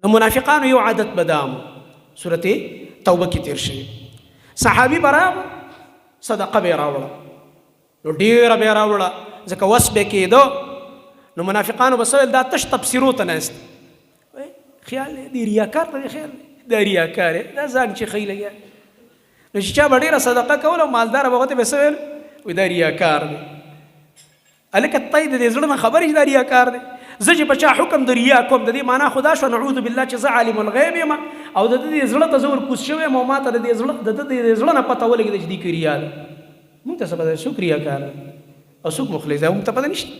د منافقانو یو عادت به دا سورته توبه کې تیر شوی. صحابي به راغو، صدقه به یې راوړه، نو ډېره به یې راوړه، ځکه وس به کېده. نو منافقانو به څه ویل؟ دا تش تبصرو ته ناست، خیال دی ریاکار ته خیال دی، دا ریاکار دی، دا ځان چې ښیي لګیا. نو چې چا به ډېره صدقه کوله، مالداره به ورته به څه ویل؟ وایي دا ریاکار دی. هلکه ته د دې زړه نه خبر یې چې دا ریاکار دی. زه چې په چا حکم د ریا کوم، د دې معنا خو دا شوه، نعوذ بالله، چې زه عالم الغیب یم او د ده دې زړه ته زه ورکوز شوی یم او ما ته د دې زړه د ده د زړه نه پته ولګېده چې دې کې ریا ده. مونږ ته څه پته، څوک ریاکار دی او څوک مخلص دی، مونږ ته پته نشته.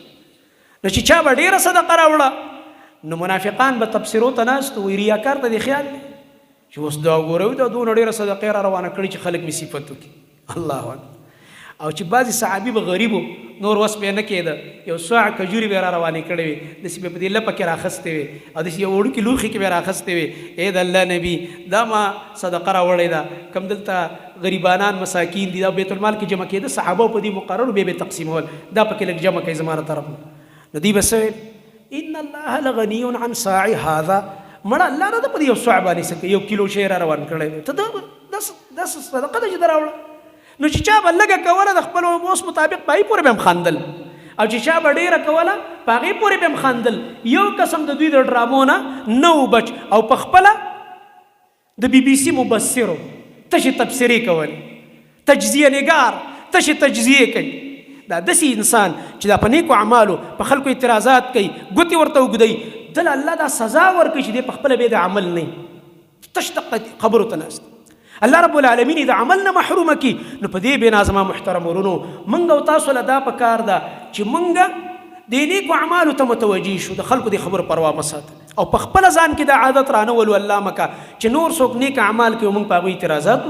نو چې چا به ډېره صدقه راوړه، نو منافقان به تبصرو ته ناست، وایي ریاکار ته دې خیال دی چې اوس دا ګورئ، دا دونه ډېره صدقه یې را روانه کړې چې خلک مې صفت وکړي. الله اکبر. او چې بعضې صحابي به غریب و، نور وس به یې نه کېده، یو صاع کجورې به یې را روانې کړې وې، داسې به په دې لپه کې راخستې وې او داسې یو وړوکي لوښي کې به یې راخستې وې. ای د الله نبي، دا ما صدقه راوړې ده، کوم دلته غریبانان مساکین دي، دا بیت المال کې جمع کېده، صحابه په دې مقرر بیا به تقسیمول، دا پکې لږ جمع کوي زما له طرف نه. نو دوی به څه ویل؟ ان الله لغنی عن صاع هذا. مړه الله نه په یو صاع باندې څه یو کیلو شی را روان کړی دی، ته دا دا صدقه ده چې دراوړه. نو چې چا به لږه کوله، د خپل اوس مطابق په هغې پورې به هم خندل، او چې چا به ډېره کوله، په هغې پورې به هم خندل. یو قسم د دوی د ډرامو نه نه و بچ، او په خپله د بي بي سي مبصرو تشې تبصرې کولې، تجزیه نګار تشې تجزیې کوي. دا داسې انسان چې دا په نیکو اعمالو په خلکو اعتراضات کوي، ګوتې ورته اوږدوي، دله الله دا سزا ورکوي چې دی په خپله بیا د عمل نه تش دقه خبرو ته ناست، الله رب العالمین د عمل نه محرومه کی. نو په دې بنا زما محترم ورونو، مونږ او تاسو له دا په کار ده چې مونږ د نیکو اعمالو ته متوجه شو، د خلکو د خبرو پروا مه ساته، او په خپل ځان کې دا عادت رانه ولو، الله مکه، چې نور څوک نیک اعمال کوي، مونږ په هغوی اعتراضات.